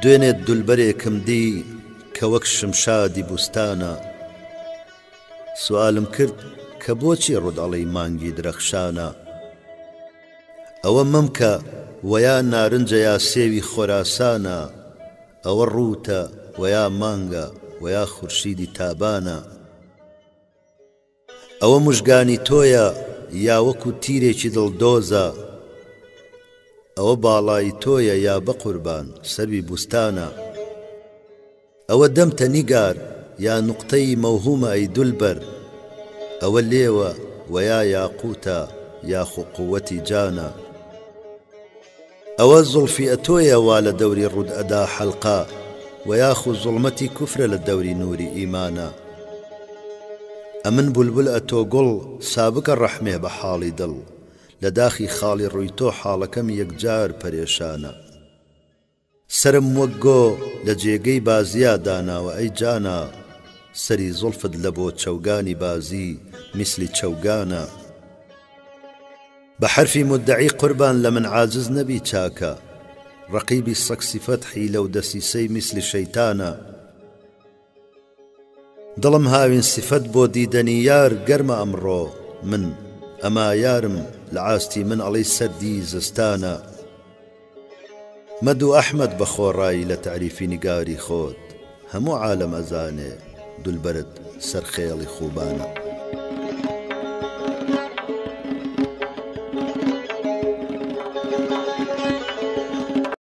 دوێنێ دولبەرێکم دی کە وەک شمشادی بوستانە. سوئالم کرد کە بۆچی ڕوت ئەڵێی مانگی درەخشانە؟ ئەوە مەمکە وەیا نارنجە یا سێوی خۆراسانە، ئەوە ڕووتە وەیا مانگە وەیا خورشیدی تابانە. ئەوە موژگانی تۆیە یا وەکو تیرێکی دڵدۆزە، ئەوە باڵای تۆیە یا بەقوربان سەروی بوستانە. ئەوە دەمتە نیگار یا نوقتەی مەوهومە ئەی دولبەر، ئەوە لێوە وەیا یاقوتە یاخو قوەتی جانە. ئەوە زوڵفی ئەتۆیە وا لە دەوری ڕوت ئەدا حەلقە وە یاخو زوڵمەتی کوفرە لە دەوری نوری ئیمانە. ئەمن بولبول ئەتۆ گوڵ سا بکە ڕەحمێ بە حاڵی دڵ لە داخی خاڵی ڕوی تۆ حاڵەکەم یەکجار پەرێشانە. سەرم وەک گۆ لە جێگەی بازیا داناوە ئەی جانا سەری زوڵفت لە بۆ چەوگانی بازی میسلی چەوگانە. بە حەرفی مودەعی قوربان لە من عاجز نەبی چاکە ڕەقیبی سەگ سیفەت حیلە و دەسیسەی میسلی شەیتانە. دڵم هاوین سفەت بۆ دیدەنی یار گەرمە ئەمڕۆ من ئەما یارم لە عاستی من ئەڵێی سەردی زستانە مەدوو ئەحمەد بە خۆڕایی لە تاریفی نیگاری خۆت هەموو عالەم ئەزانێ دولبەرت سەر خێڵی خوبانە.